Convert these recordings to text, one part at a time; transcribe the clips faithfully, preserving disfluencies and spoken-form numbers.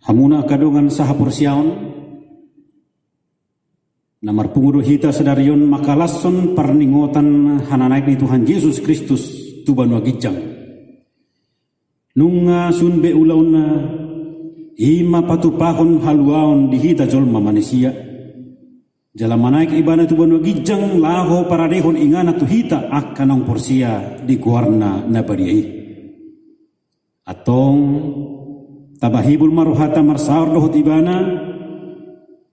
Hamuna angka dongan sahaporseaon, na marpungu do hita sadari on mangkalashon parningotan hananaek ni Tuhan Jesus Kristus tu banua ginjang. Nunga sun be ulaonna, i ma patupahon haluaon di hita jolma manisia. Jala manaek ibana tu banua ginjang laho paradehon inganan tu hita angka naung porsea di goarna na badia i. Antong, tabahibul ma rohanta marsaor dohot ibana,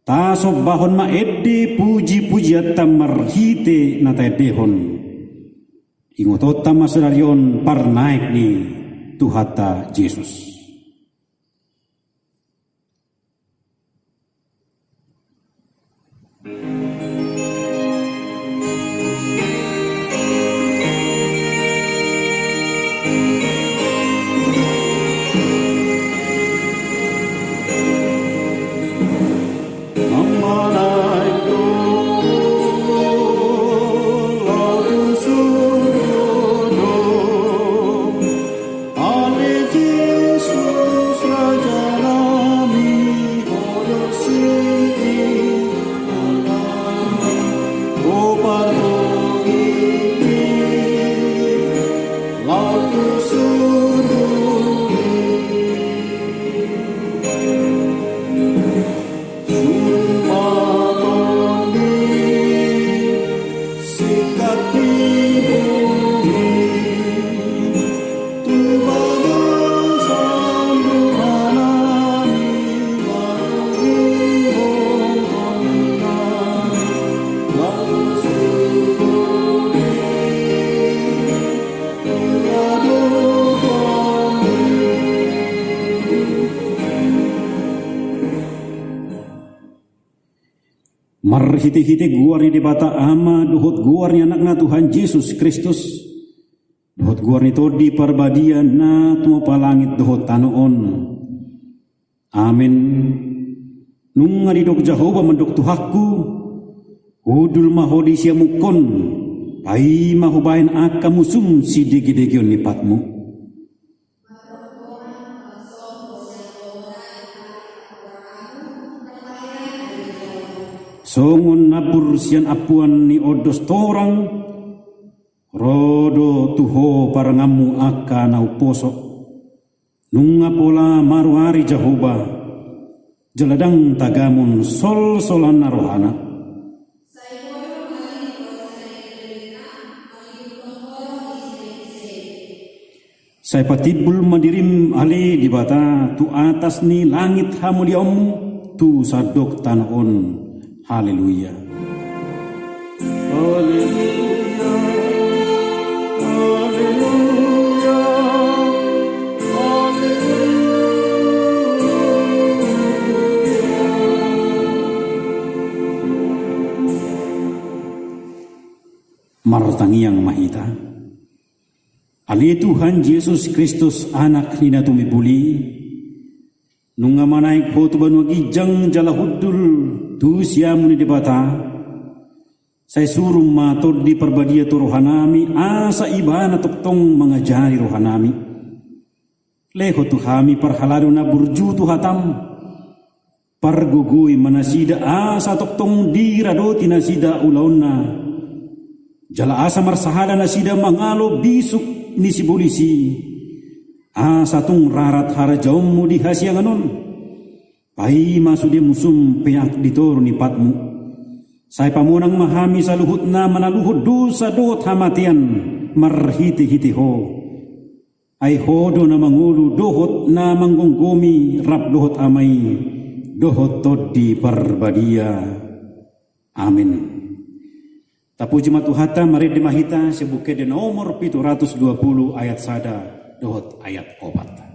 tasombahon ma ende pujipujianta marhite na taendehon. Ingotonta ma sadari on parnaek ni Tuhanta Jesus. Ale Jesus, Raja nami, hodo singkir, ho partongi, laho tu surgo i. Marhitehite goar ni Debata Ama dohot goar ni Anakna Tuhan Jesus Kristus, dohot goar ni Tondi Parbadia na tumompa langit dohot tano on. Amen. Nunga didok Jahowa mandok Tuhanku, hundul ma ho di siamunhon, paima hubahen angka musum sidegedegeon ni patmu. Songon nambur sian ampuan ni ondos torang, ro do tu ho paranganmu angka na umposo. Nunga pola maruari Jahowa, jala ndang tagamon solsolanna rohana. Sai patimbul ma dirim ale Debata tu atas ni langit hamuliaonmu tu sandok tano on. Haleluya. Haleluya. Haleluya. Haleluya. Martangiang ma hita. Ale Tuhan Jesus Kristus, Anak ni na tumimbul i, nunga manaek ho tu banua ginjang jala hundul tu siamun ni Debata, sai suru ma Tondi Parbadia tu rohanami, asa ibana tongtong mangajari rohanami. Lehon tu hami parhalado na burju tu hatam. Pargogoi ma nasida asa tongtong diradoti nasida ulaonna. Jala asa marsahada nasida mangalo bisuk ni sibolis i. Asa tung rarat harajaonmu di hasiangan on. Paima sude musum peak di toru ni patmu. Sai pamonang ma hami saluhutna manaluhon dosa dohot hamatean marhitehite ho. Ai ho do na mangolu dohot na manggomgomi rap dohot Ama i, dohot Tondi Parbadia. Amen. Tapuji ma Tuhanta, marende ma hita sian Buku Ende nomor pitu ratus dua puluh ayat sada dohot ayat opat.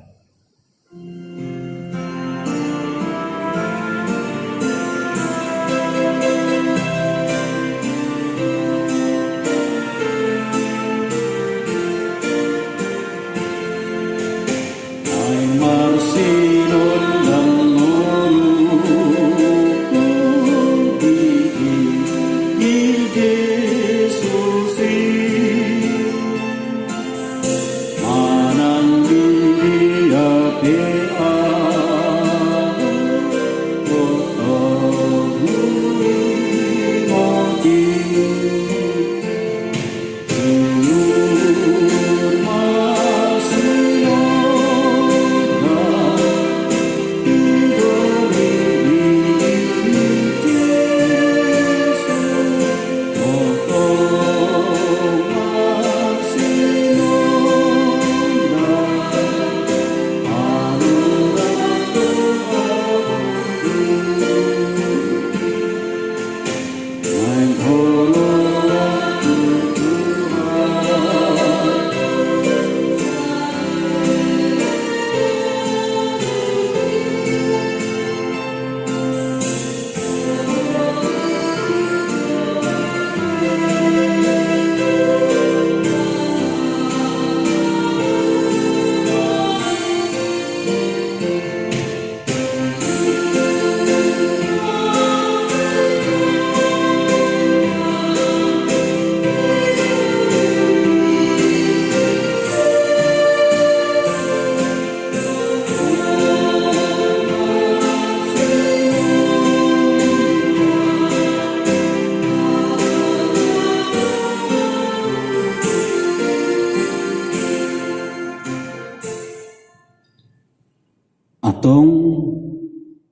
Antong,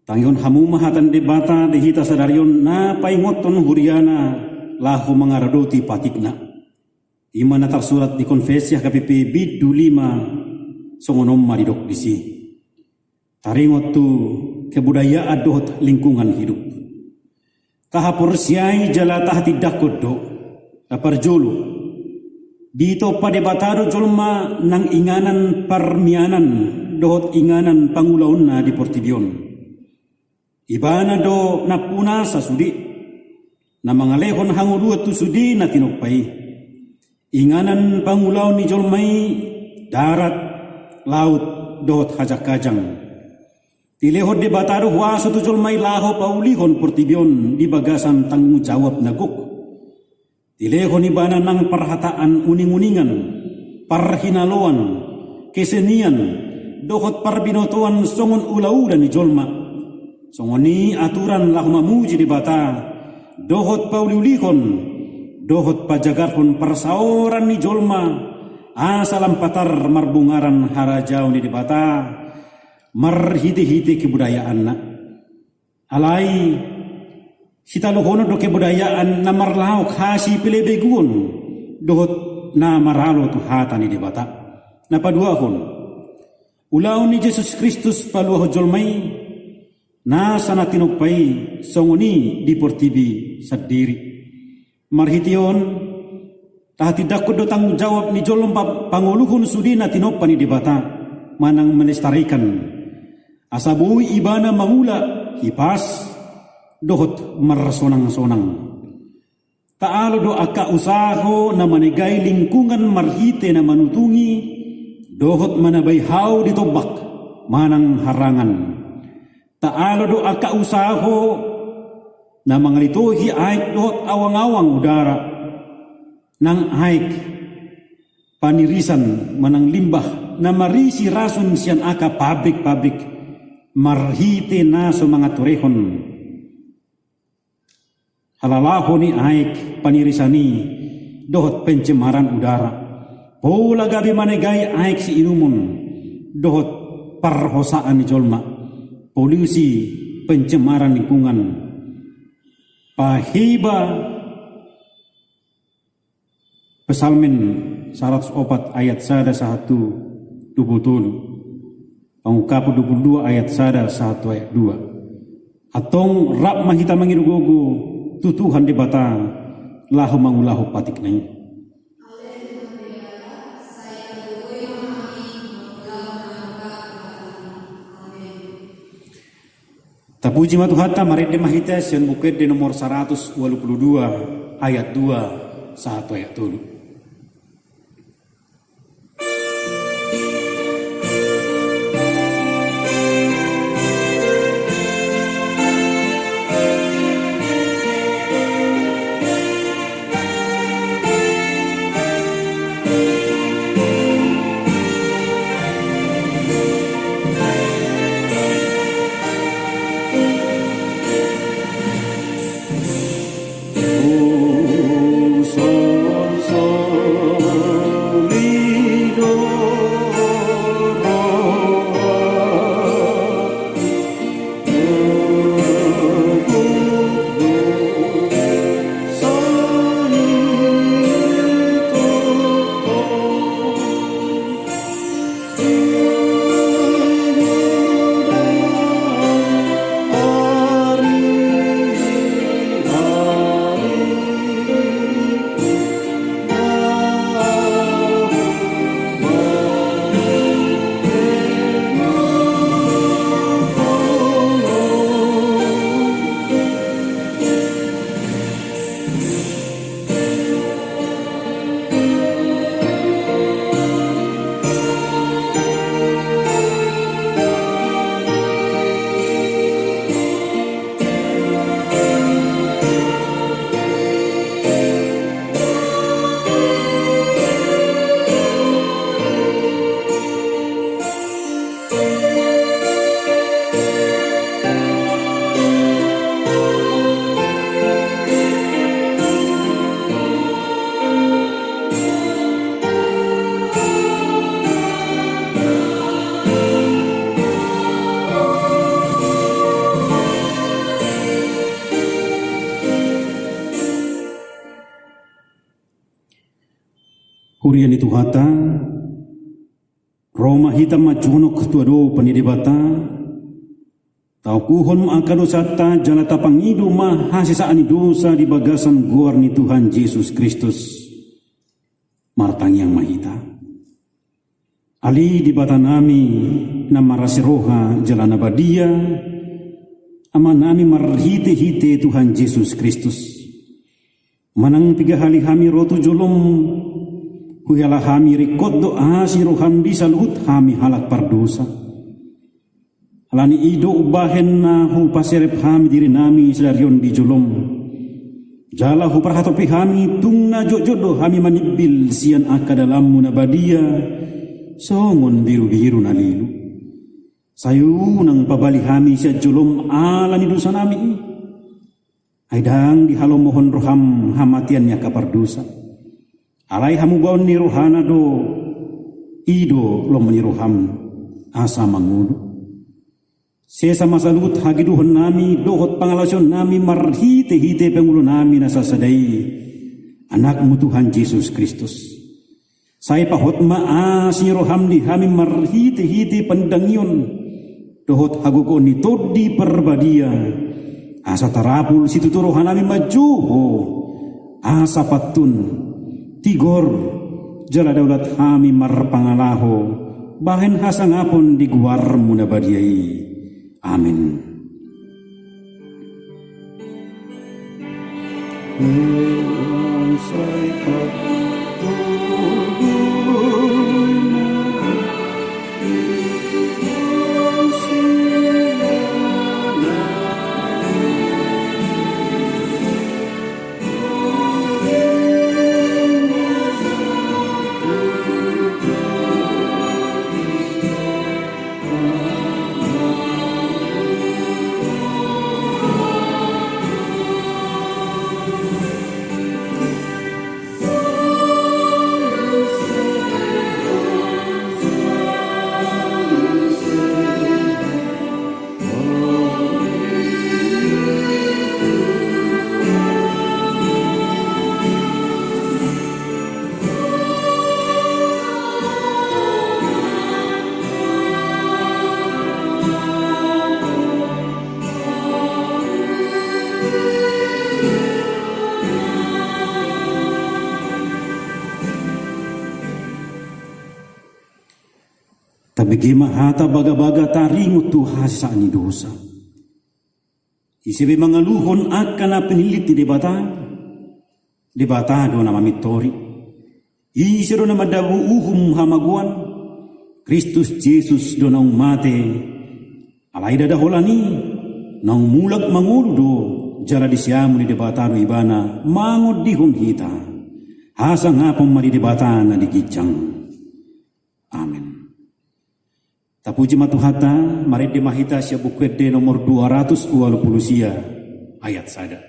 tangihon hamu ma hata ni Debata di hita sadari on na paingothon huriana laho mangaradoti patikna. I ma na tarsurat di Confessio H K B P bindu lima, songon on ma didok disi. Taringot tu kebudayaan dohot lingkungan hidup. Tahaporseai jala tahatindangkon do, na parjolo, ditompa Debata do jolma nang inganan parmianan dohot inganan pangulaonna di portibi on. Ibana do nampunasa sude, na mangalehon hangoluan tu sude na tinompa i. Inganan pangulaon ni jolma i darat, laut, dohot hajangkajang. Dilehon Debata do huaso tu jolma i laho paulihon portibi on di bagasan tanggung jawab na gok. Dilehon ibana nang parhataan uninguningan, parhinaloan, kesenian, dohot parbinotoan songon ulaula ni jolma. Songon i aturan laho mamuji Debata, dohot pauliulihon, dohot pajagarhon parsaoran ni jolma, asa lam patar marbungaran harajaon ni Debata, marhitehite kebudayaanna. Alai, sitaluhonon do kebudayaan na marlaok hasipelebeguon, dohot na maralo tu hata ni Debata. Na paduahon, ulaon ni Jesus Kristus paluahon jolma i, nasa na tinompa i songon i di portibi sandiri. Marhite on, tahatindangkon do tanggung jawab ni jolma pangoluhon sude na tinompa ni Debata, manang melestarikan. Asa boi ibana mangula hipas, dohot marsonangsonang. Taalo do angka usaha na manegai lingkungan marhite na manutungi, dohot manabai hau di tombak, manang harangan. Taalo do angka usaha na mangalitohi aek dohot awangawang udara, nang aek panirisan manang limbah na marisi rasun sian angka pabrik-pabrik, marhite na so mangaturehon halalaho ni aek panirisan i dohot pencemaran udara. Pola gabe manegai aek siinumon dohot parhosaan ni jolma, polusi, pencemaran lingkungan. Pahibah Psalmen saratus opat ayat sada sahat tu dua pulu tolu. Pangungkapon dua pulu dua ayat sada sahat tu ayat dua. Antong rap ma hita mangido gogo tu Tuhan Debata laho mangulahon patikna i. Tapuji ma Tuhanta, marende ma hita sian Buku Ende nomor saratus ualu pulu dua ayat dua sahat tu ayat tolu. Tuhanta, ro ma hita manjongok tu adopan ni Debata, taokuhon ma angka dosanta jala tapangido ma hasesaan ni dosa di bagasan goar ni Tuhan Jesus Kristus. Martangiang ma hita. Ale Debata nami na marasi roha jala na badia, Ama nami marhite-hite Tuhan Jesus Kristus. Manang piga hali hami ro tu jolom, huhela hami ringkot do asi ni roham di saluhut hami halak pardosa. Alani i do umbahen na hupaserep hami diri nami sadari on di jolom. Jala huparhatopi hami tung na jotjot do hami manimbil sian angka dalanmu na badia, songon birubiru na lilu. Sai unang pabali hami sian jolom ala ni dosa nami i. Ai ndang dihalomohon roham hamatean ni angka pardosa. Alai hamubaon ni rohana do, i do lomo ni roham, asa mangolu. Sesa ma saluhut hagidohon nami dohot pangalaosion nami marhite-hite pangulu nami na sasada i, Anakmu Tuhan Jesus Kristus. Sai pahot ma asi ni roham di hami marhite-hite pandangion dohot hagogoon ni Tondi Parbadia, asa tarapul situtu roha nami manjou Ho, asa pantun, tigor, jala daulat hami marpangalaho bahen hasangapon di goarmu na badia i. Amen. Tabege ma hata bagabaga taringot tu hasesaan ni dosa. Ise be mangaluhon angka na pinillit ni Debata, Debata do na mamintori. Ise do na mandabu uhum hamagoan, Kristus Jesus do naung mate. Alai ndada holan i, naung mulak mangolu do, jala di siamun ni Debata do ibana mangondihon hita. Hasangapon ma di Debata na di ginjang. Amen. Tapuji ma Tuhanta, marende ma hita sian Buku Ende nomor dua ratus ualu pulu sia, ayat sada.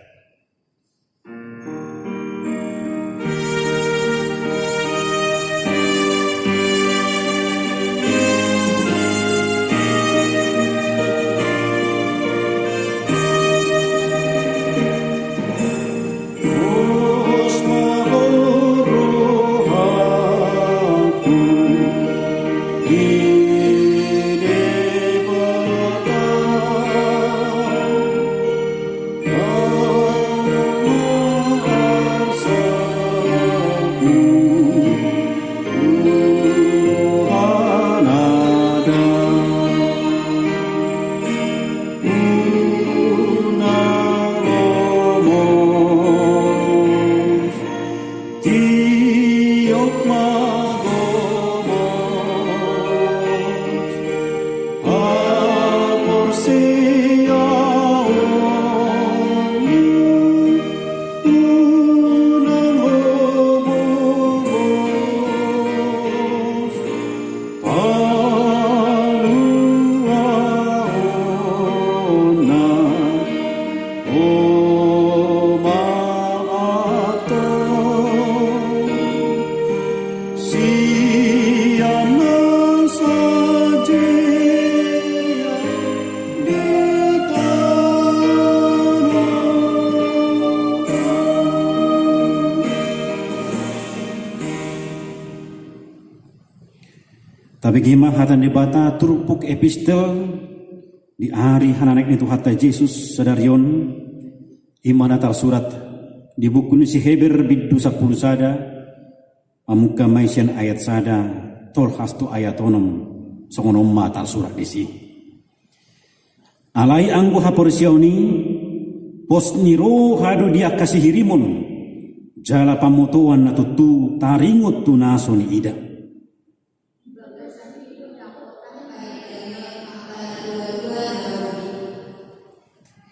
Tabege ma hata ni Debata turpuk epistel di ari hananek ni Tuhanta Jesus sadari on, i ma na tarsurat di buku ni si Heber bindu sampulu sada, mamungka ma i sian ayat sada tolhas tu ayat onom, songon on ma tarsurat disi. Alai anggo haporseaon i, pos ni roha do di angka sihirimon, jala pamotoan na tutu taringot tu na so niida.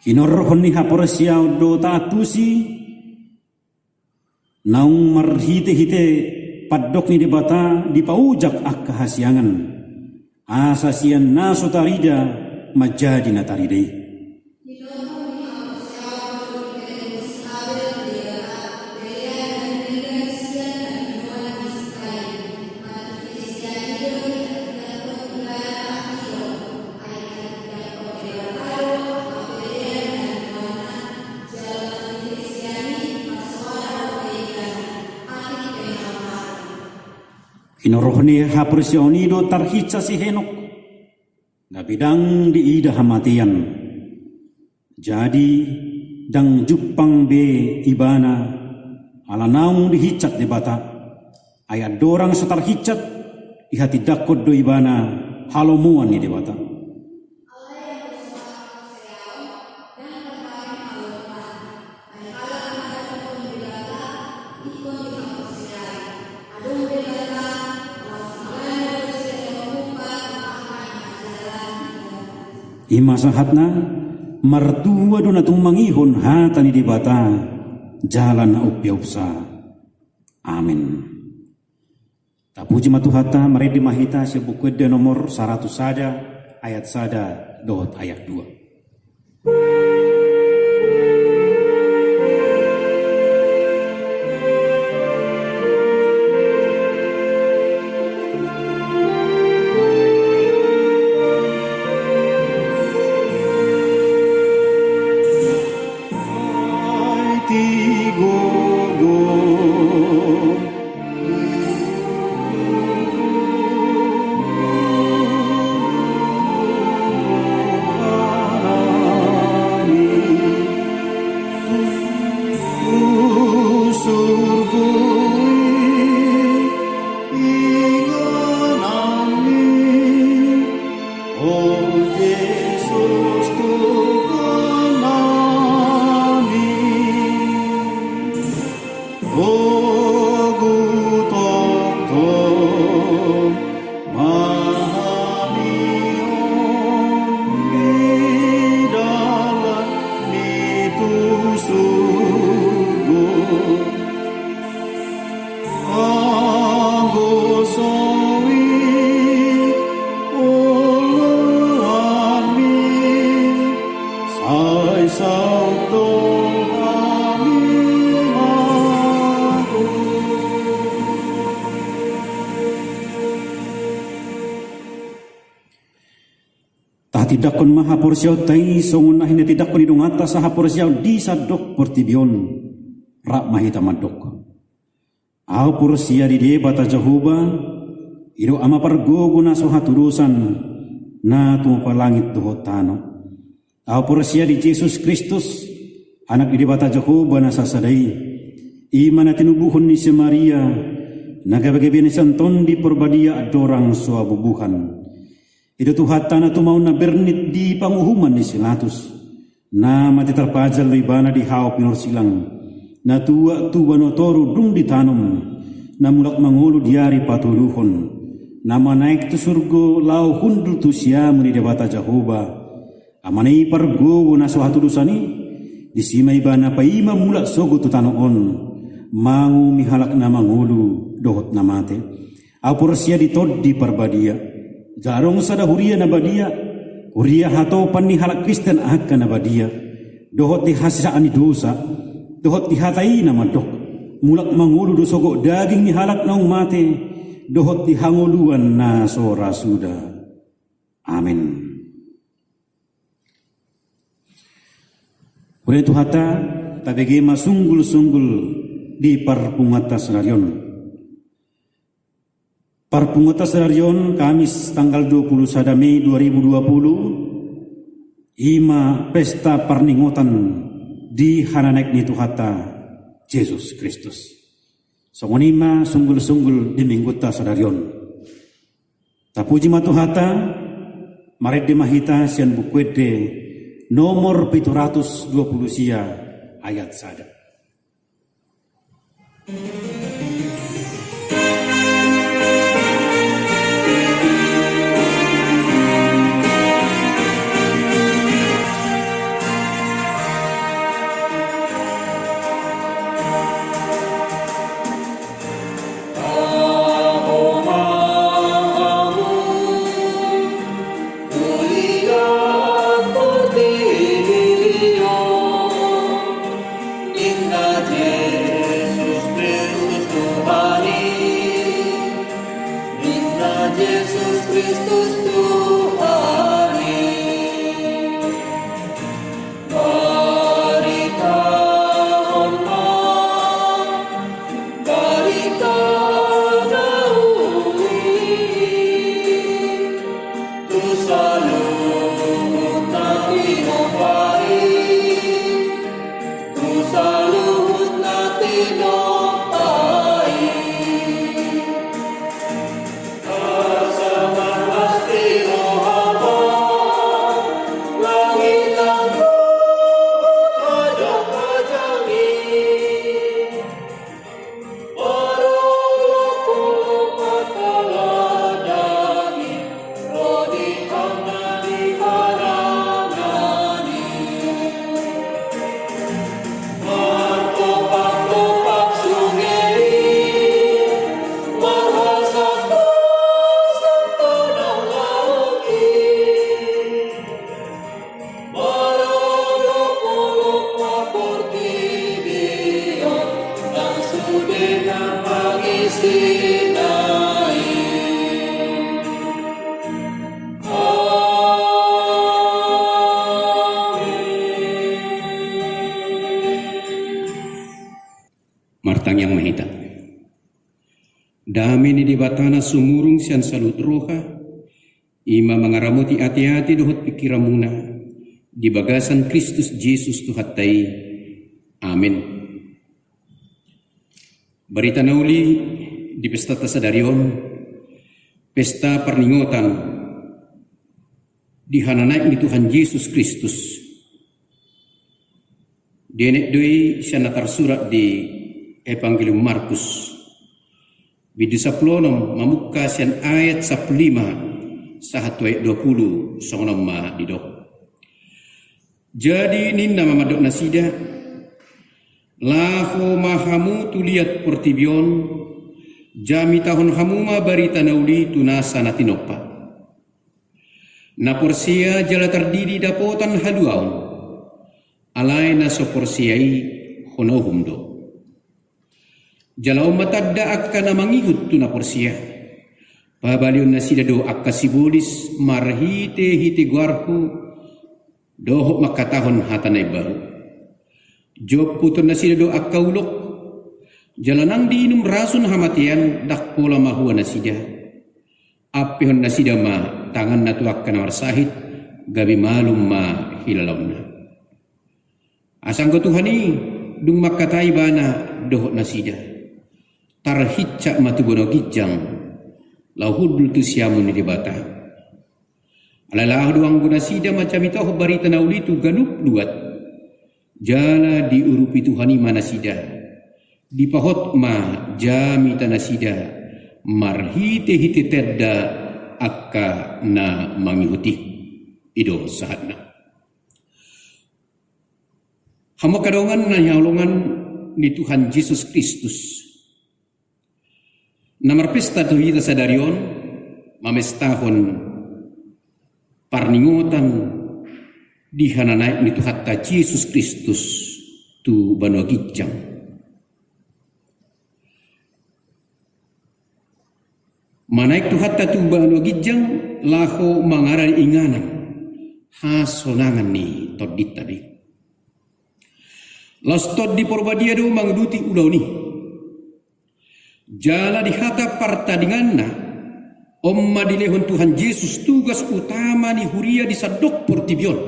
Hinorhon ni haporseaon do taantusi, naung marhitehite pandok ni Debata dipaojak angka hasiangan, asa sian na so tarida manjadi na tarida i. Hinorhon ni haporseaon i do tarhinsa si Henok, gabe ndang diida hamatean. Jadi, ndang jumpang be ibana, ala naung dihinsat Debata. Ai andorang so tarhinsat, dihatindangkon do ibana halomoan ni Debata. I ma sahatna, martua do na tumangihon hata ni Debata, jala na umpeopsa. Amen. Tapuji ma Tuhanta, marende ma hita sian Buku Ende nomor saratus sada, ayat sada dohot ayat dua. Togu tongtong ma hami on di dalan ni tu surgo. Anggo songon i oloanmi, sai saut do hami mangolu. Tahatindangkon ma haporseaonta i songon na hinatindangkon ni donganta sahaporseaon di sandok portibi on. Rap ma hita mandok. Ahu porsea di Debata Jahowa, i do Ama pargogo na so hatudosan, na tumompa langit dohot tano. Ahu porsea di Jesus Kristus, Anak ni Debata Jahowa na sasada i, i ma na tinubuhon ni si Maria, na gabegabe ni sian Tondi Parbadia andorang so habubuhan. I do Tuhanta na tumaon na bernit di panguhuman ni si Pilatus. Na mate tarpajal do ibana di hau pinorsilang, na tuat tu banua toru dung ditanom, na mulak mangolu di ari patoluhon, na manaek tu surgo laho hundul tu siamun ni Debata Jahowa, Amana i pargogo na so hatudosan i. Disi ma ibana paima mulak sogot tu tano on, manguhumi halak na mangolu dohot na mate. Ahu porsea di Tondi Parbadia. Jala adong sada huria na badia, huria hatopan ni halak Kristen angka na badia, dohot di hasesaan ni dosa, dohot di hata i na mandok, mulak mangolu do sogot daging ni halak naung mate, dohot di hangoluan na so ra suda. Amen. Huria ni Tuhanta, tabege ma sunggul-sunggul di parpunguanta sadari on. Parpunguanta sadari on, Kamis tanggal dua puluh sada Mei dua ribu dua puluh, i ma pesta parningotan di hananaek ni Tuhanta Jesus Kristus. Songon i ma sunggul-sunggul di minggunta sadari on. Tapuji ma Tuhanta, marende ma hita sian Buku Ende nomor pitu ratus dua puluh sia, ayat sada. Ninna Jesus Kristus Tuhan i, ninna Jesus Kristus Tuhan i. Baritahon ma barita na uli tu saluhut na tinompa i, tu saluhut na tinompa i. Asa marlas ni roha ma langit nang hajang-hajang i. Parolopolop ma tanda ni ro di tangah ni harangan i. Martopap-topap sunge i, marhasangkason tano laut i. Marolopolop ma portibi on, nang sude na mangisina i. Amin. Martangiang ma hita. Dame ni Debata na sumurung sian saluhut roha, i ma mangaramoti ateate dohot pingkiranmuna di bagasan Kristus Jesus Tuhanta i. Amin. Barita na uli di pestanta sadari on, pesta parningotan di hananaek ni Tuhan Jesus Kristus. Dienet do i sian na tarsurat di Evangelium Markus, bindu sampulu onom, mamungka sian ayat sampulu lima sahat tu ayat dua puluh, songon on ma didok. Jadi ninna ma mandok nasida: Laho ma hamu tu liat portibi on, jamitahon hamu ma barita na uli tu nasa na tinompa. Na porsea jala tardidi dapotan haluaon, alai na so porsea i hona uhum do. Jala on ma tanda angka na mangihut tu na porsea: Pabalihon nasida do angka sibolis marhite-hite goarhu, dohot mangkatahon hata na imbaru. Jomputhon nasida do angka ulok, jala nang diinum rasun hamatean, ndang pola mahua nasida. Ampehon nasida ma tanganna tu angka na marsahit, gabe malum ma hilalaonna. Asa anggo Tuhan i dung mangkatai ibana dohot nasida, tarhinsat ma tu banua ginjang, laho hundul tu siamun ni Debata. Alai laho do anggo nasida manjamitahon barita na uli tu ganup luat, jala diurupi Tuhan i ma nasida, dipahot ma jamita nasida marhite-hite tanda angka na mangihut i. I do sahatna. Hamu angka dongan na hinaholongan ni Tuhan Jesus Kristus, na marpesta tu hita sadari on, mamestahon parningotan di hananaek ni Tuhanta Jesus Kristus tu banua ginjang. Manaek Tuhanta tu banua ginjang laho mangaran inganan hasonangan ni tondinta be. Laos Tondi Porbadia do manguduti ulaon i. Jala di hata partadinganna On ma dilehon Tuhan Jesus tugas utama ni huria di sandok portibi on.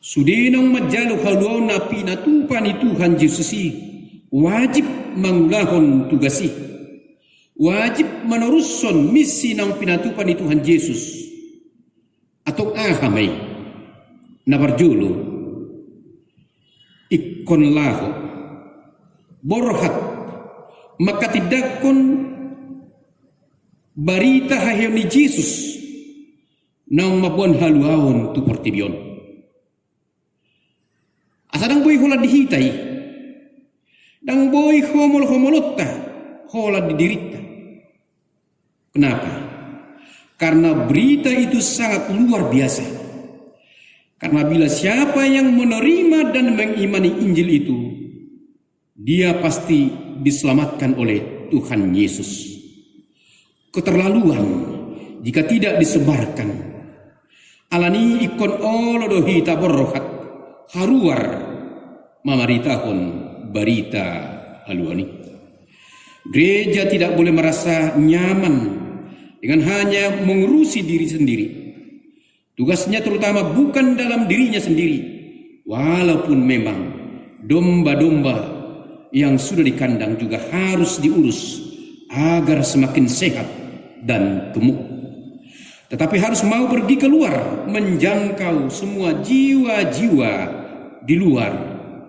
Sude naung manjalo haluaon na pinatupa ni Tuhan Jesus i, wajib mangulahon tugas i. Wajib manorushon misi naung pinatupa ni Tuhan Jesus. Antong aha ma i? Na parjolo, ingkon laho borhat manghatindanghon barita haheheon ni Jesus naung mamboan haluaon tu portibi on. Asa ndang boi holan di hita i. Ndang boi homol-homolonta holan di dirinta. Kenapa? Karena berita itu sangat luar biasa. Karena bila siapa yang menerima dan mengimani Injil itu, dia pasti diselamatkan oleh Tuhan Yesus. Keterlaluan jika tidak disebarkan. Alani i ingkon olo do hita borhat haruar mamaritahon barita haluaon i. Gereja tidak boleh merasa nyaman dengan hanya mengurusi diri sendiri. Tugasnya terutama bukan dalam dirinya sendiri, walaupun memang domba-domba yang sudah di kandang juga harus diurus agar semakin sehat dan gemuk. Tetapi harus mau pergi keluar, menjangkau semua jiwa-jiwa di luar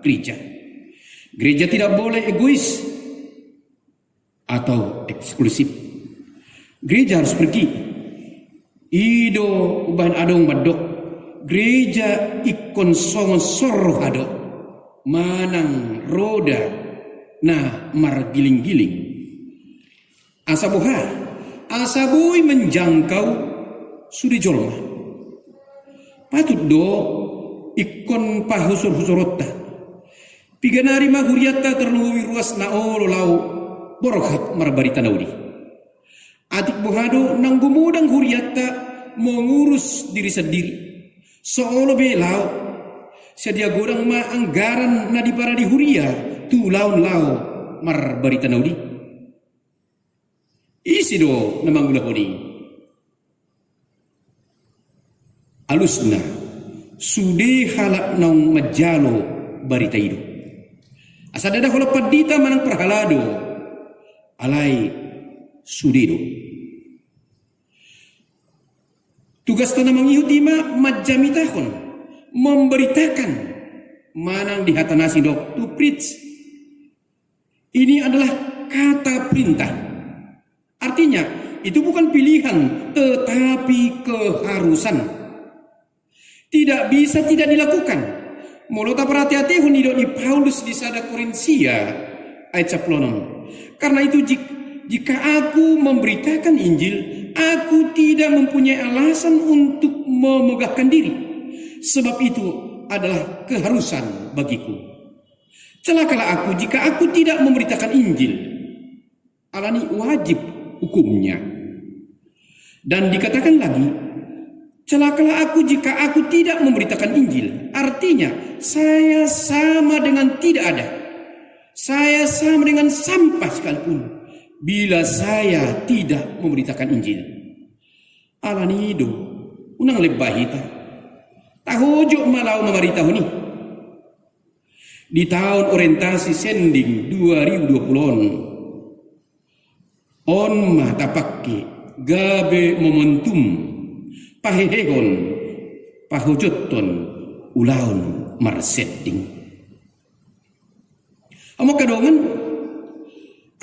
gereja. Gereja tidak boleh egois atau eksklusif. Gereja harus pergi. I do umbahen adong mandok, gereja ingkon songon sor roha do manang roda na margiling-giling. Asa boha? Asa boi menjangkau sude jolma. Patut do ingkon pahusor-husoronta. Piga nari ma hurianta tarlumobi ruas na olo laho borhat marbarita na uli. Atik boha do naung gumodang hurianta mengurus diri sendiri. So olo be laho. Sadia godang ma anggaran na diparade huria tu ulaon laho marbarita na uli. Ise do na mangulahon i? Alusna, sude halak naung manjalo barita i do. Asa ndada holan pandita manang parhalado, alai sude do. Tugasta na mangihut i ma manjamitahon, memberitakan, manang di hata na asing didok to preach. Ini adalah kata perintah. Artinya, itu bukan pilihan, tetapi keharusan. Tidak bisa tidak dilakukan. Molo taparhate-hatehon didok ni Paulus di sada Korintia ayat sampulu onom. Karena itu jik-, jika aku memberitakan Injil, aku tidak mempunyai alasan untuk memegahkan diri. Sebab itu adalah keharusan bagiku. Celakalah aku jika aku tidak memberitakan Injil. Alani wajib hukumnya. Dan dikatakan lagi, celakalah aku jika aku tidak memberitakan Injil. Artinya, saya sama dengan tidak ada. Saya sama dengan sampah sekalipun bila saya tidak memberitakan Injil. Alani i do, unang lemba hita. Tahojok ma laho mamaritahon i. Di taon orientasi sending dua ribu dua puluh on, on ma tapangke gabe momentum pahehehon, pahojothon ulaon marsending. Amang angka dongan,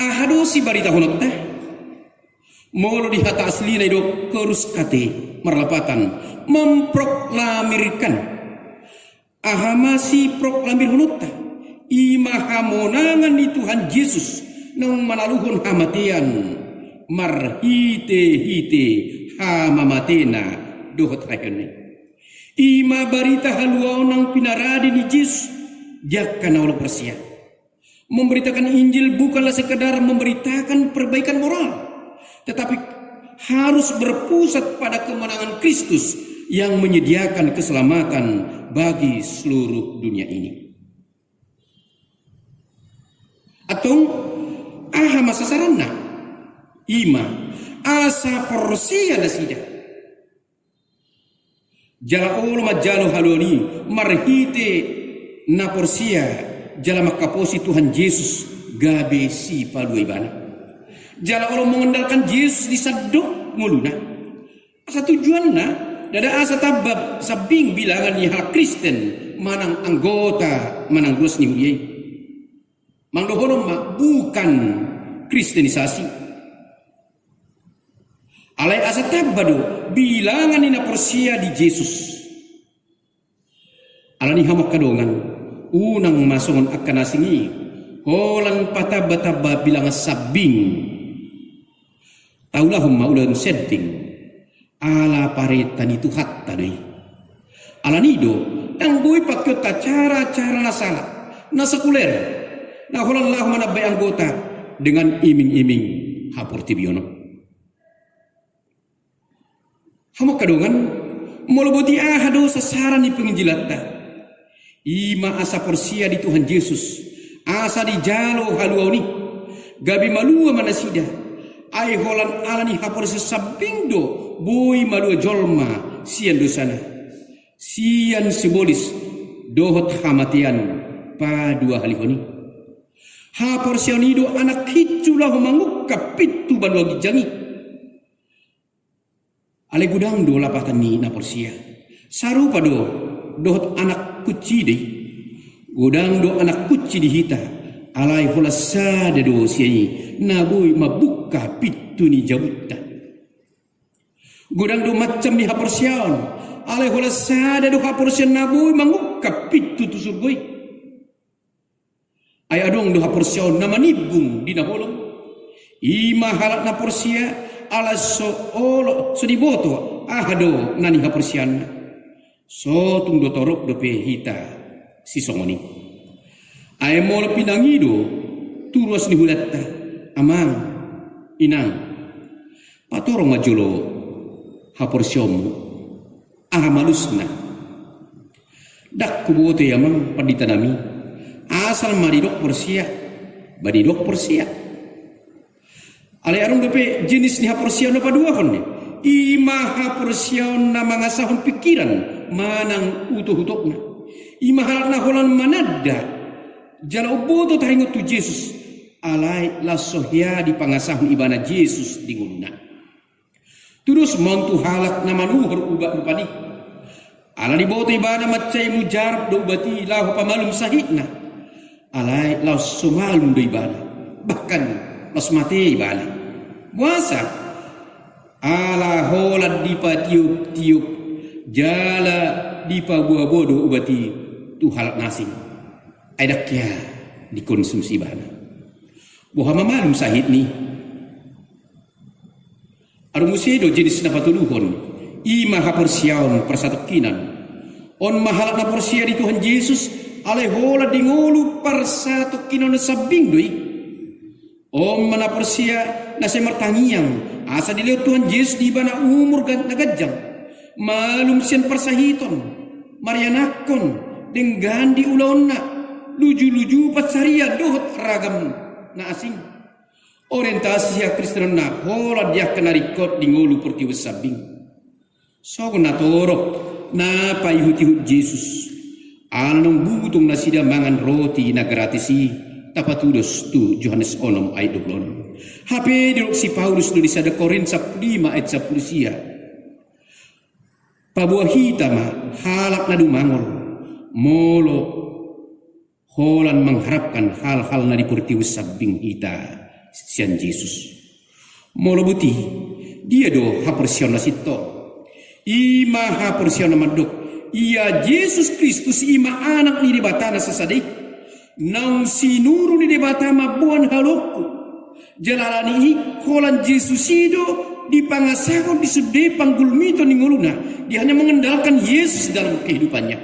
aha do sibaritahononta? Molo di hata aslina didok keruskate, marlapatan memproklamirkan. Aha ma siproklamirhononta? I ma hamonangan ni Tuhan Jesus naung manaluhon hamatean marhite-hite hamamatena dohot haheheonna i. I ma barita haluaon naung pinarade ni Jesus di angka na olo porsea. Memberitakan Injil bukanlah sekedar memberitakan perbaikan moral, tetapi harus berpusat pada kemenangan Kristus yang menyediakan keselamatan bagi seluruh dunia ini. Antong, aha ma sasaranna? I ma, asa porsea nasida. Jala olo manjalo haluaon i marhite na porsea jala mangkaposi Tuhan Jesus gabe sipalua ibana. Jala olo mengandalkan Jesus di sandok ngoluna. Asa tujuanna, ndada asa tamba sambing bilangan ni halak Kristen manang anggota manang ruas ni huria i. Manang dohonon ma bukan kristenisasi. Alai asa tamba do bilangan ni na porsea di Jesus. Alani i hamu angka dongan, unang ma songon angka na asing i, holan patamba-tamba bilangan sambing. Taulahon ma ulaon sending, ala parenta ni Tuhanta do i. Alani i do, ndang boi pakeonta cara-cara na sala, na sekuler, na holan laho manambai anggota dengan iming-iming haportibion on. Hamu angka dongan, molo boti aha do sasaran ni penginjilanta, i ma asa porsea di Tuhan Jesus, asa dijalo haluaon i, gabe malua ma nasida, ai holan alani haporseaon sambing do boi malua jolma sian dosana, sian sibolis dohot hamatean paduahalihon i. Haporseaon i do anak hincu laho mangungkap pintu banua ginjang i. Alai godang do lapatan ni na porsea. Sarupa do dohot anak kunci i. Godang do anak kunci di hita, alai holan sada do sian i na boi mambuka pintu ni jabunta. Godang do macam ni haporseaon, alai holan sada do haporseaon na boi mangungkap pintu tu surgo i. Ai adong do haporseaon na manimbung di na holom. I ma halak na porsea, ala so olo, so diboto aha do na nihaporseaonna. So tung do torop dope hita sisongon i. Ai molo pinangido tu ruas ni hulanta, amang, inang, patorang ma jolo haporseaonmu. Aha malusna? Ndang huboto i amang pandita nami. Asal ma didok porsea, ba didok porsea. Alai adong dope jenis ni haporseaon na paduahon i. I ma haporseaon na mangasahon pingkiran manang utokutokna. I ma halak na holan mananda jala umboto taringot tu Jesus. Alai laos so hea dipangasahon ibana Jesus di ngoluna. Tudos ma on tu halak na manuhor ubat rupani. Ala diboto ibana mansai mujarab do ubat i laho pamalum sahitna. Alai laos so malum do ibana. Bahkan laos mate ibana. Boasa? Ala holan dipatioptiop jala dipaboaboa do ubat i tu halak na asing. Ai ndang hea dikonsumsi ibana. Boha ma malum sahit ni? Adong muse do jenis na patoluhon, i ma haporseaon parsatongkinan. On ma halak na porsea di Tuhan Jesus, alai holan di ngolu parsatongkinan sambing do i. On ma na porsea na sai martangiang, asa dilehon Tuhan Jesus di ibana umur gan-, na ganjang, malum sian parsahiton, marianakhon, denggan di ulaonna, lujuluju pansarian dohot ragam na asing. Orientasi hakaristiononna holan di angka na ringkot di ngolu portibi sambing. Songon na torop na paihutihut Jesus. Ala naung butong nasida mangan roti na gratis i, tapatudos tu Johannes onom ayat dua pulu onom. Hape didok si Paulus do di sada Korint sampulu lima ayat sampulu sia. Paboa hita ma halak na dumangol, molo holan mangharapkan hal-hal na di portibi sambing hita sian Jesus. Molo boti, dia do haporseaon na sintong? I ma haporseaon na mandok, ia Jesus Kristus i ma Anak ni Debata na sasada i. Naung sinuru ni Debata mamboan haluaonku. Jala alani i, holan Jesus i do dipangasahon di sude panggulmiton ni ngoluna, dia hanya mengandalkan Yesus dalam kehidupannya.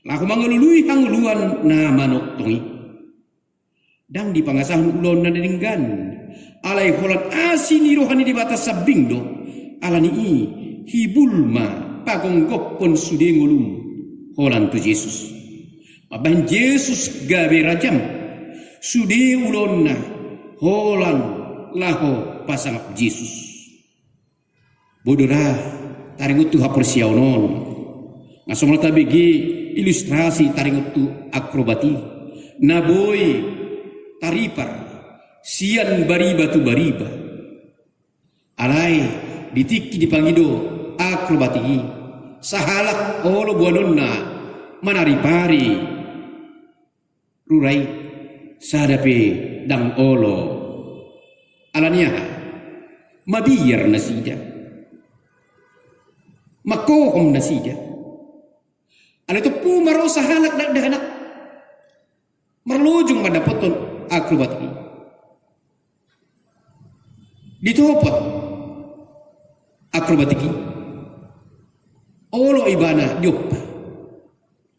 Laho mangalului hangoluan na manongtong i. Ndang dipangasahon ulaon na denggan. Alai holan asi ni roha ni Debata sambing do. Alani i, hibul ma pagonggophon sude ngolum holan tu Jesus. Mambahen Jesus gabe rajam. Sude ulaonna holan laho pasangap Jesus. Boi do ra taringot tu haporseaon on. Nga somal tabege ilustrasi taringot tu akrobat i. Na boi taripar sian bariba tu bariba. Alai di tingki dipangido akrobat i, sahalak olo boanonna manaripari rura i, sada pe ndang olo. Alani aha? Mabiar nasida. Mangkohom nasida. Alai tompu ma ro sahalak dakdanak marlojong mandapothon akrobat i. Ditopot akrobat i. Olo ibana diompa.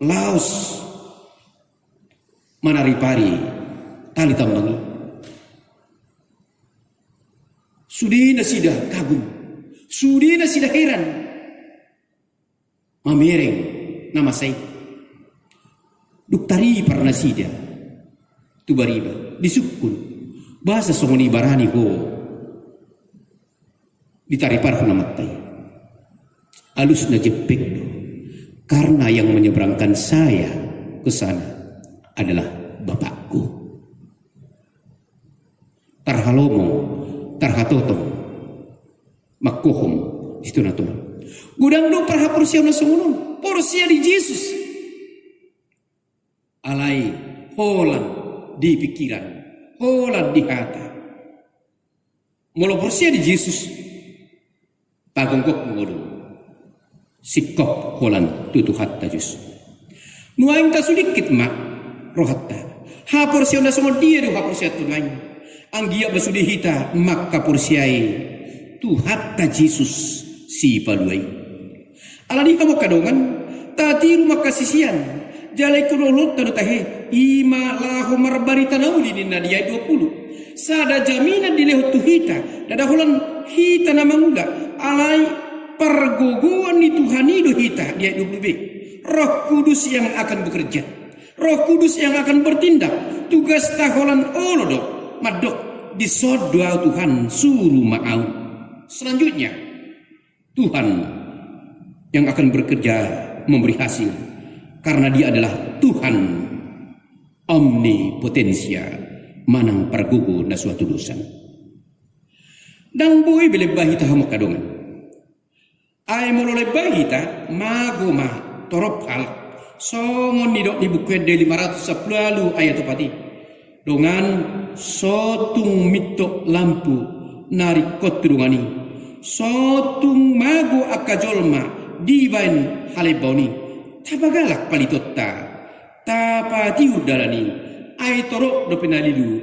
Laos manaripari tali tambang i. Sude nasida kagum. Sude nasida heran. Mamereng na masa i. Dung taripar nasida tu bariba, disungkun. Boasa songon i barani ho ditariparhon amanta i? Alusna jempek do. Karena yang menyeberangkan saya ke sana adalah bapakku. Tarhalomong, tarhatotong, mangkohom situ na toru. Godang do parhaporseaon na songon on. Porsea di Jesus. Alai holan di pikiran, holan di hata. Molo porsea di Jesus, pagonggok ngolu. Singkop holan tu Tuhanta Jesus. Nuaeng tasudingkit ma rohanta. Haporseaon na songon dia do haporseaonta nuaeng? Anggiat ma sude hita mangkaporseai Tuhanta Jesus Sipalua i. Alani i hamu angka dongan, tatiru ma angka sisean, jala ingkon oloonta do tahe, i ma laho marbarita na uli ninna di ayat dua pulu. Sada jaminan dilehon tu hita, ndada holan hita na mangula, alai pargogoan ni Tuhan i do hita di ayat dua pulu B. Roh Kudus yang akan bekerja. Roh Kudus yang akan bertindak. Tugasta holan olo do mandok, dison do au Tuhan, suru ma au. Selanjutnya, Tuhan yang akan bekerja memberi hasil, karena Dia adalah Tuhan omnipotensia, manang pargogo na so hatudosan. Ndang boi be lemba hita hamu angka dongan. Ai molo lemba hita, mago ma torop halak. Songon nidok ni Buku Ende lima ratus sampulu ualu ayat opat i. Dongan, so tung mintok lampu na ringkot tu dongan i, so tung mago angka jolma dibaen halembaon i, tapagalak palitonta, tapatiur dalan i, ai torop dope na lilu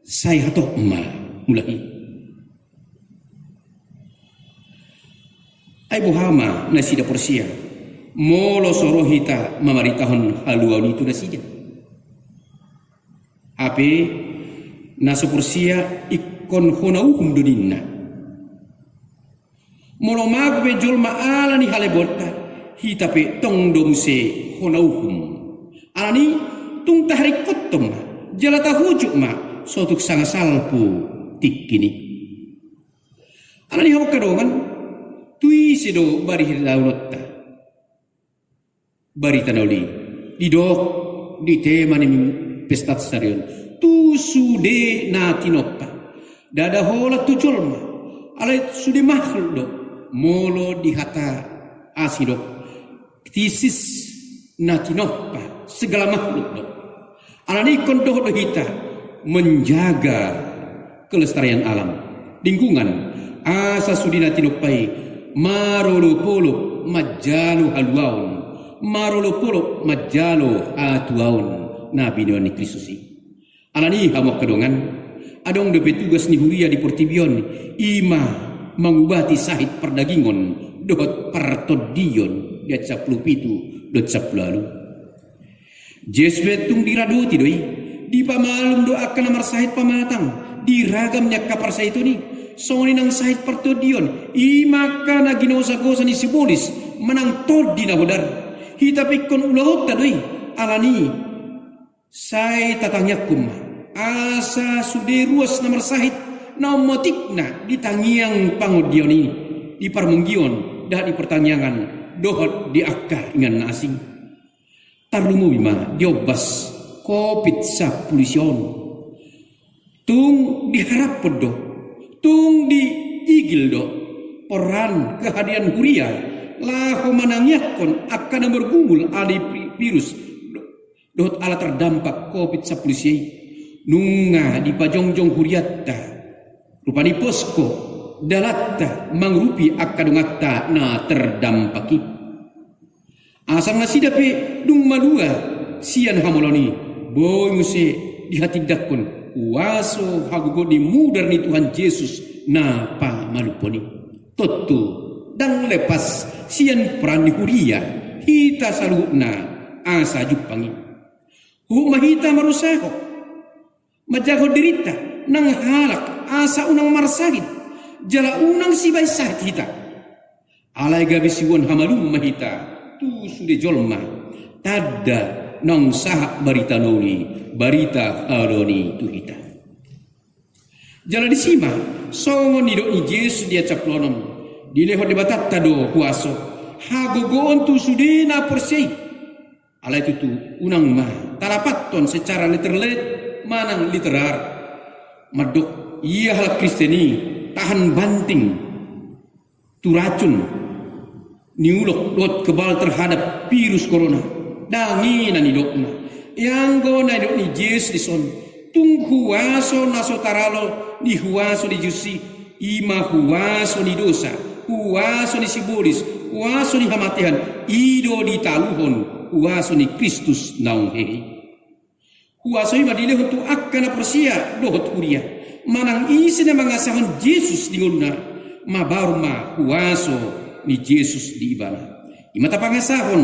sai hatop ma mulak i. Ai boha ma nasida porsea molo so ro hita mamaritahon haluaon i tu nasida? Hape na so porsea ingkon hona uhum do ninna. Molo mago pe jolma ala ni halembaonta, hita pe tong do muse hona uhum. Alani i tung taharingkothon ma jala tahojut ma sotung sanga salpu tingki i. Alani i hamu angka dongan, tu ise do baritaononta barita na uli i? Didok di tema ni pesta sadari on, tu sude na tinompa. Ndada holan tu jolma, alai sude makhluk do. Molo di hata asing didok, ktisis na tinompa segala makhluk do. Alani i ingkon dohot do hita menjaga kelestarian alam, lingkungan, asa sude na tinompa i marolopolop manjalo haluaon, marolopolop manjalo hatuaon na binoan ni Kristus i. Alani i hamu angka dongan, adong dope tugas ni huria di portibi on, i ma mangubati sahit pardagingon dohot partondion, di ayat sampulu pitu dohot sampulu ualu. Jesus pe tung diradoti do i, dipamalum do angka na marsahit pamatang di ragam ni angka parsahiton i, songon i nang sahit partondion, i ma angka na ginosagosa ni sibolis manang tondi na hodar. Hita pe ingkon ulaonta do i, alani i sai tatangiangkon ma asa sude ruas na marsahit na ummotikna di tangiang pangondion i, di parmingguon, dohot di partangiangan, dohot di angka inganan na asing. Tarlumobi ma di ombas covid sampulu sia on. Tung diharaphon do, tung diigil do, peran kehadiran huria, laho manangiangkon angka na margumul ala ni pi-, virus, do-, dohot ala tardampak covid sampulu sia i. Nunga dipajongjong hurianta, rupa ni posko, dalanta, mangurupi angka donganta na tardampak i. Asa nasida pe dung malua sian hamoloan i, boi muse dihatindangkon huaso hagogoon ni mudar ni Tuhan Jesus na pamalumhon i. Tontu, ndang lepas sian peran ni huria, hita saluhutna asa jumpang i. Huhut ma hita marusaho manjagahon dirinta nang halak asa unang marsahit, jala unang sibahen sahit hita. Alai gabe siboan hamalumon ma hita tu sude jolma, tanda naung sahat barita na uli, barita haluaon i tu hita. Jala disi ma, songon nidok ni Jesus di ayat sampulu onom, dilehon Debatanta do huaso hagogoon tu sude na porsea i. Alai tutu, unang ma talapathon secara literal manang literal. Mandok ia halak Kristen i tahan banting tu racun ni ulok dohot kebal terhadap virus corona. Ndang i na nidokna. Ianggo na nidok ni Jesus dison, tung huaso na so taralo ni huaso ni Jesus i, i ma huaso ni dosa, huaso ni sibolis, huaso ni hamatean, i do ditaluhon huaso ni Kristus naung hehe i. Huaso i ma dilehon tu angka na porsea dohot huria. Manang ise na mangasahon Jesus di ngoluna, mabaru ma huaso ni Jesus di ibana. I ma tapangasahon,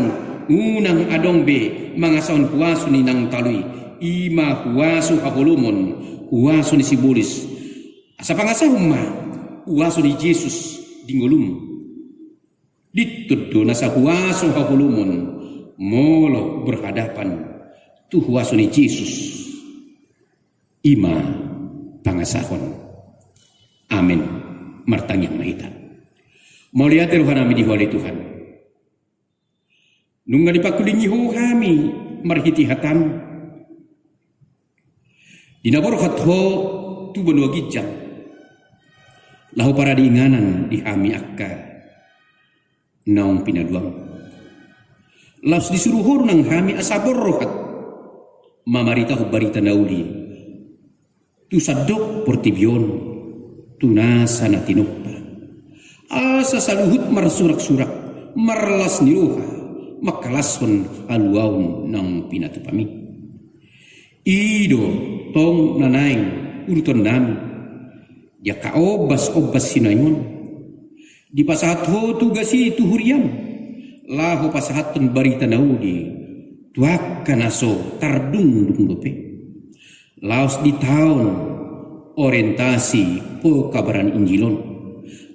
unang adong be mangasahon huaso ni naung talu i, i ma huaso haholomon, huaso ni sibolis. Asa pangasahon ma huaso ni Jesus di ngolum. Dintun do nasa huaso haholomon molo berhadapan tu huaso ni Jesus. I ma pangasahon. Amen. Martangiang ma hita. Mauliate rohanami di Ho ale Tuhan. Nunga dipangkulingi Ho hami marhite hataM. Di na borhat Ho tu banua ginjang, laho parade inganan di hami angka naung pinaluaM. Laos disuru Ho do nang hami asa borhat mamaritahon barita na uli tu sandok portibi on, tu nasa na tinompa. Asa saluhut marsuraksurak, marlas ni roha, mangkalashon haluaon naung pinatupaMi. I do tong na naeng urutonnami di angka ombasombas sinuaeng on. Dipasahat Ho tugas i tu huriaM, laho pasahathon barita na uli tu angka na so tardungdung dope. Laos di taon orientasi pekabaran Injil on,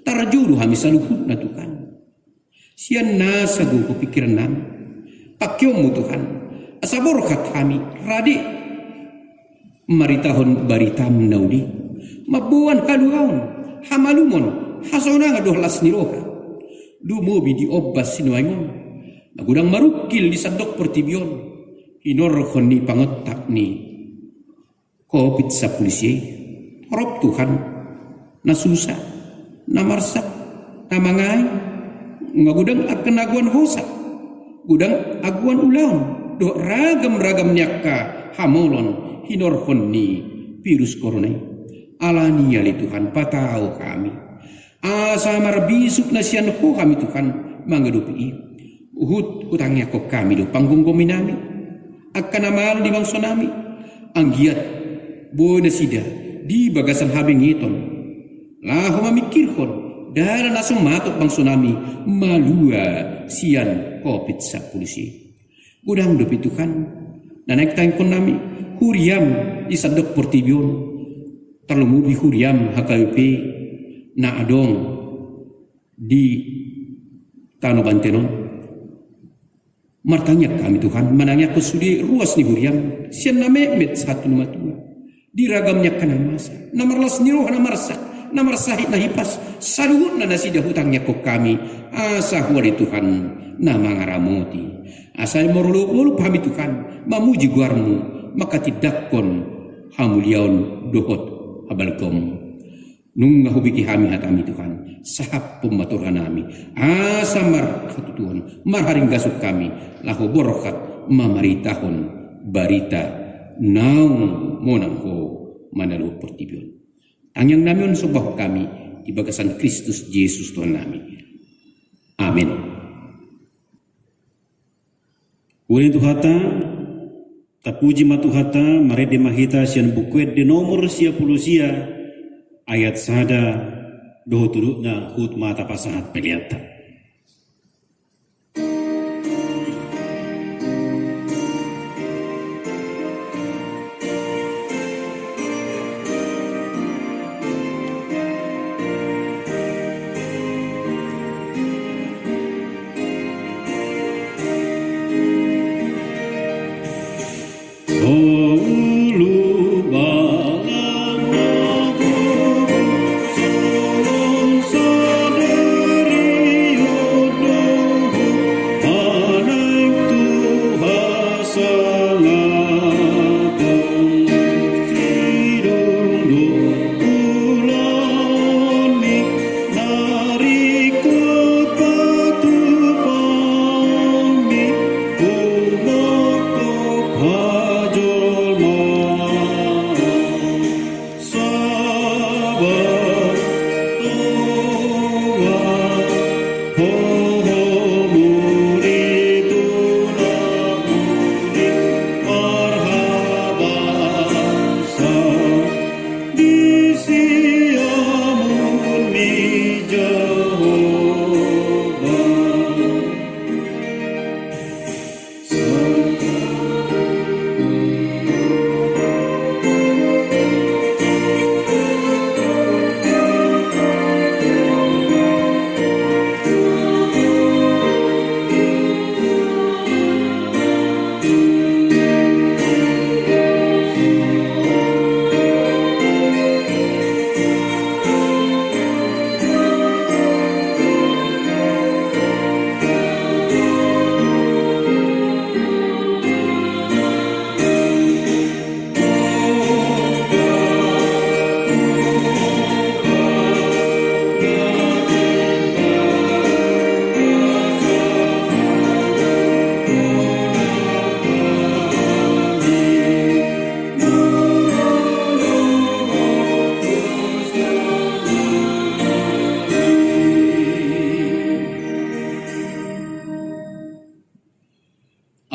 tarjou do hami saluhutna Tuhan. Sian nasa gogo pingkirannami, pangkeonMu Tuhan, asa borhat hami rade maritahon baritaM na uli, mamboan haluaon, hamalumon, hasonangan dohot las ni roha. Lumobi di ombas sinuaeng on, na godang marungkil di sandok portibi on, hinorhon ni pangontak ni covid sampulu sia i. Torop Tuhan, na susa, na marsak, na mangae, nunga godang angka na goan hosa, godang agoan ulaon, dohot ragamragam ni angka hamolon hinorhon ni virus corona i. Alani i ale Tuhan, patau hami. Asa marbisuk na sian Ho hami Tuhan mangadopi i. Huhut hutangiangkon hami do panggomgominami, angka na malo di bangsonami, anggiat boi nasida di bagasan habengeton, laho mamingkirhon dalan na so matop bangsonami malua sian covid sampulu sia i. Godang dope Tuhan na naeng tangihonnami, huriaM di sandok portibi on, tarlumobi huriaM H K B P na adong di tano Banten on. Martangiang hami Tuhan, manangianghon sude ruas ni huriaM, sian na metmet sahat tu na matua, di ragam ni angka na masa, na marlas ni roha, na marsak, na marsahit na hipas, saluhutna nasida hutangiangkon hami, asa Ho do Tuhan na mangaramoti. Asa marolopolop hami Tuhan, mamuji goarMu, manghatindanghon hamuliaon dohot habalgaonMu. Nunga hubege hami hataMi Tuhan, sahaphon ma tu rohanami, asa marhatutuhon, marharinggason hami, laho borhat mamaritahon barita naung monang Ho manaluhon portibi on. Tangiangnami on sombahon hami di bagasan Kristus Jesus Tuhannami. Amen. Uli Tuhanta, tapuji ma Tuhanta, marende ma hita sian Buku Ende nomor sia pulu sia, ayat sada dohot udutna, huhut ma tapasahat peleanta.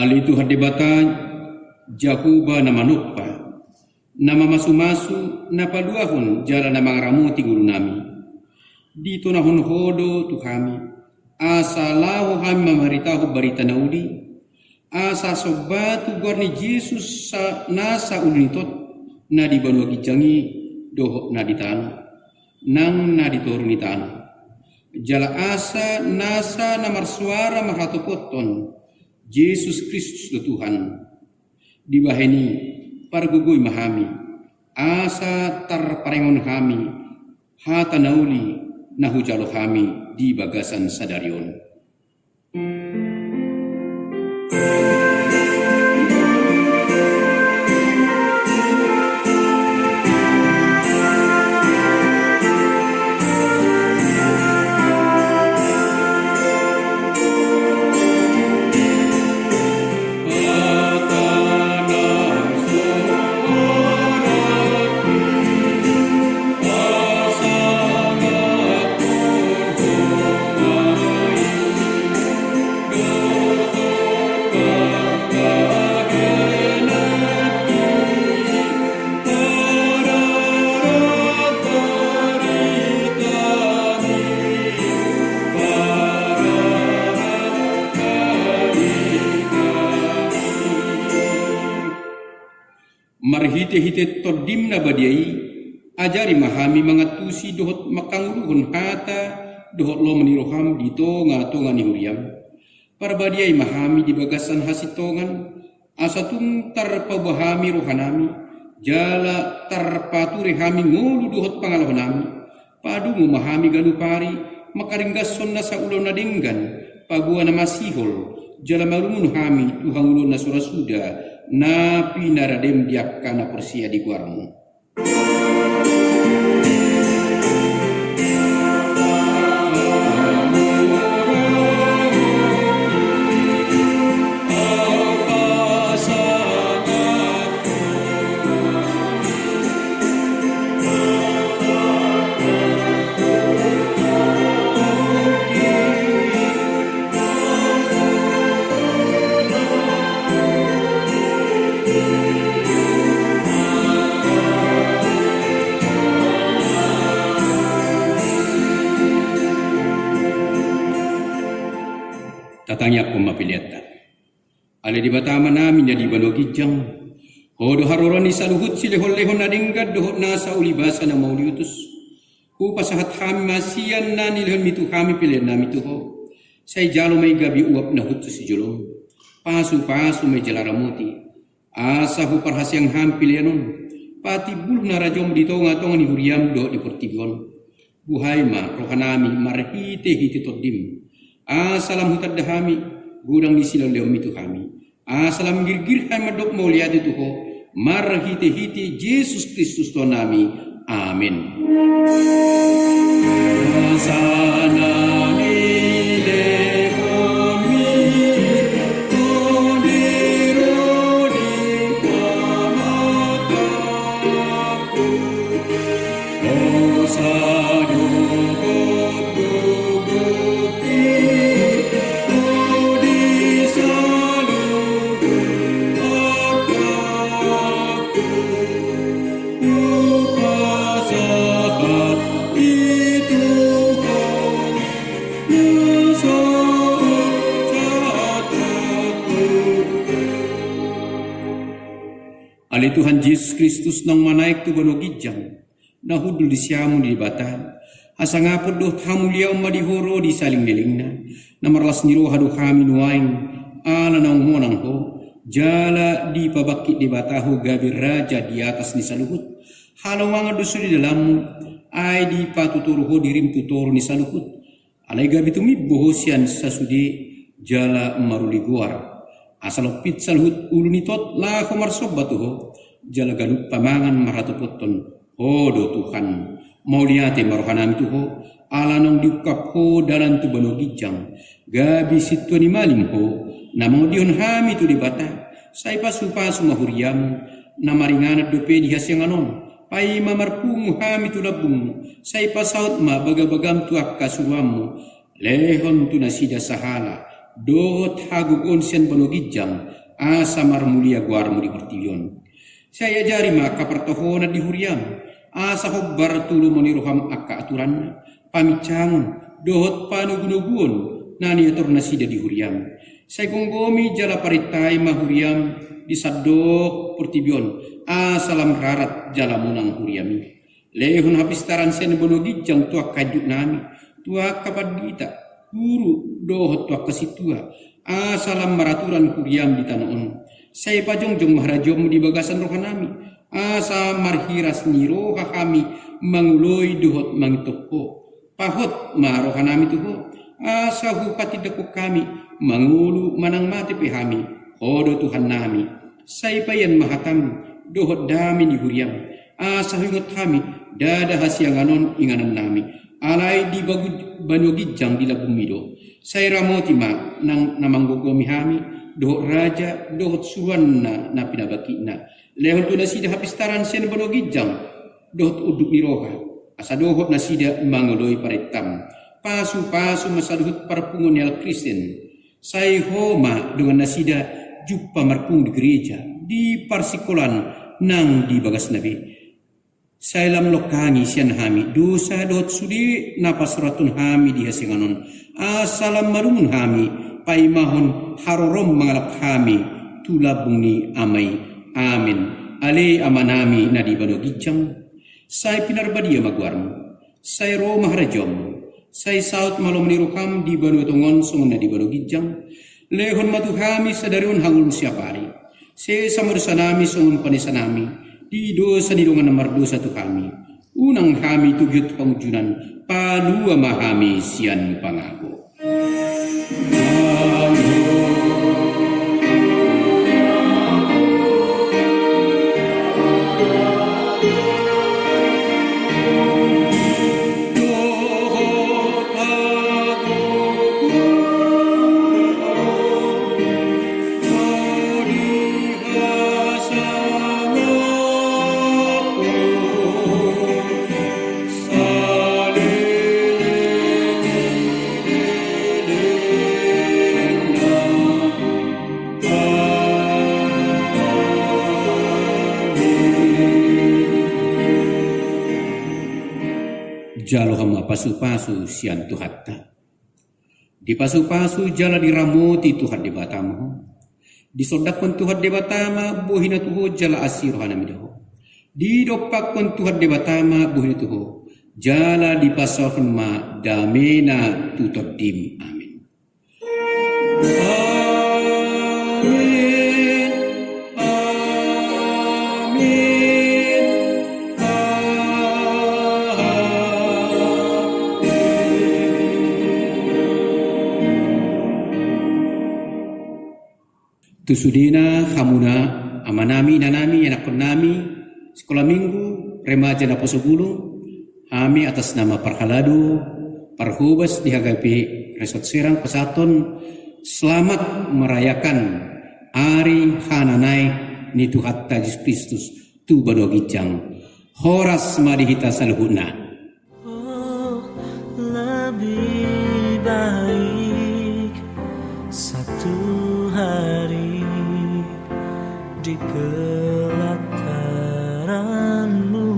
Ale Tuhan Debata, Jahowa na manompa, na mamasumasu, na paluahon jala na mangaramoti ngolunami. Ditonahon Ho do tu hami, asa laho hami mamaritahon barita na uli, asa somba tu goar ni Jesus sa-, nasa uluningot, na di banua ginjang i dohot na di tano, nang na di toru ni tano. Jala asa nasa na marsoara marhatopothon, Jesus Kristus do Tuhan. Dibahen i, pargogoi ma hami, asa tarparenghon hami hata na uli na hujalo hami di bagasan sadari on. Marhitehite Tondim na badia i, ajari ma hami mangantusi dohot mangkangoluhon hata dohot lomo ni roham di tongatonga ni huriam. Parbadiai ma hami di bagasan hasintongan, asa tung tarpaboa hami rohanami, jala tarpature hami ngolu dohot pangalahonami, Padungo ma hami ganup ari mangkaringgashon nasa ulaon na denggan, paboa na masihol, jala malungun hami tu hangoluan na so ra suda, na pinaradem di angka na porsea di goarmu. Tatangianghon ma peleanta. Ale Debata Amanami na di banua ginjang, Ho do haroroan ni saluhut silehonlehon na denggan dohot nasa ulibasa na mauliutus. Hupasahat hami ma sian na nilehonmi tu hami peleannami tu Ho. Sai jalo ma i gabe uap na hushus di jolom. Pasupasu ma i jala ramoti. Asa huparhaseang hami pelean on, patimbul na rajaon di tongatonga ni huriam dohot di portibi on. Buhai ma rohanami marhitehite Tondim. Asa lam hutanda hami godang ni silehonlehonmi tu hami. Asa lam girgir hami mandok mauliate tu Ho, marhitehite Jesus Kristus Tuhannami. Amen. Ale Tuhan Jesus Kristus naung manaek tu banua ginjang, na hundul di siamun ni Debata, hasangapon dohot hamuliaon ma di Ho ro di saleleng ni lelengna. Na marlas ni roha do hami nuaeng, ala naung monang Ho, jala dipabangkit Debata Ho gabe raja di atas ni saluhut. Halongangan do sude dalanmu, ai dipatutoru Ho dirim tu toru ni saluhut. Alai gabe tumimbo Ho sian sasude jala maruli goar. Asa lompit saluhut ulu ni tot laho marsomba tu Ho, jala ganup pamangan marhatopothon Ho do Tuhan. Mauliate ma rohanami tu Ho, ala naung diungkap Ho dalan tu banua ginjang, gabe sintua ni malim Ho, na mangondihon hami tu Debata. Sai pasupasu ma huriam, na maringanan dope di hasiangan on. Paima marpungu hami tu lambungmu, sai pasaut ma bagabagam tu angka suruanmu. Lehon tu nasida sahala dohot hagogoon sian banua ginjang, asa marmulia goarmu di portibi on. Sai ajari ma angka partohonan di huriam, asa hombar tu lomo ni roham angka aturanna, paminsangon dohot panogunoguon na niatur nasida di huriam. Sai gomgomi jala parentai ma huriam di sandok portibi on, asa lam rarat jala monang huriam i. Lehon hapistaran sian banua ginjang tu angka induknami, tu angka pandita, guru dohot tu angka sintua, asa lam maraturan huriam di tano on. Sai pajongjong ma harajaonmu di bagasan rohanami, asa marhiras ni roha hami mangoloi dohot mangintong Ho. Pahot ma rohanami tu Ho, asa hupatindanghon hami mangolu manang mate pe hami, Ho do Tuhannami. Sai paian ma hatam dohot dame ni huriam, asa huingot hami ndada hasiangan on inganannami, alai di bagu-, banua ginjang di lambungmi do. Sai ramoti ma nang na manggomgomi hami, dohot raja dohot suruanna na pinabangkitna. Lehon tu nasida hapistaran sian banua ginjang dohot unduk ni roha, asa dohot nasida mangoloi parentam. Pasupasu ma saluhut parpunguan ni halak Kristen. Sai Ho ma dongan nasida jumpa marpungu di gereja, di parsingkolaan nang di bagasna be. Sai lam longkangi sian hami dosa dohot sude na pasurathon hami di hasiangan on, asa lam malungun hami paimahon harorom mangalap hami tu lambung ni Ama i. Amen. Ale Amanami na di banua ginjang, sai pinarbadia ma goarmu. Sai ro ma harajaonmu. Sai saut ma lomo ni roham di banua tonga on songon na di banua ginjang. Lehon ma tu hami sadari on hangolumu siapari. Sesa ma dosanami songon panesanami di dosa ni dongan na mardosa tu hami. Unang hami tu giot pangunjunan, palua ma hami sian pangago. Jalo hamu ma pasupasu sian Tuhanta. Dipasupasu jala diramoti Tuhan Debata ma ho. Disondangkon Tuhan Debata ma bohi na tu ho jala asi rohana mida ho. Didompakkon Tuhan Debata ma bohi na tu ho, jala dipasaorhon ma damena tu tondim. Amin. Amin. Amin. Amin. Tu sudena, hamuna amanami, inanami, anakkonnami, sikola minggu, remaja naposobulung, hami atas nama parhalado, parhobas di H K P Resort Serang pasahathon selamat merayakan ari hananaek ni Tuhanta Jesus Kristus tu banua ginjang. Horas ma di hita saluhutna. Oh, lebih baik satu hari di pelataran-Mu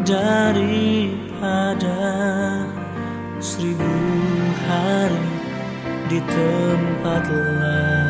daripada seribu hari di tempat lain.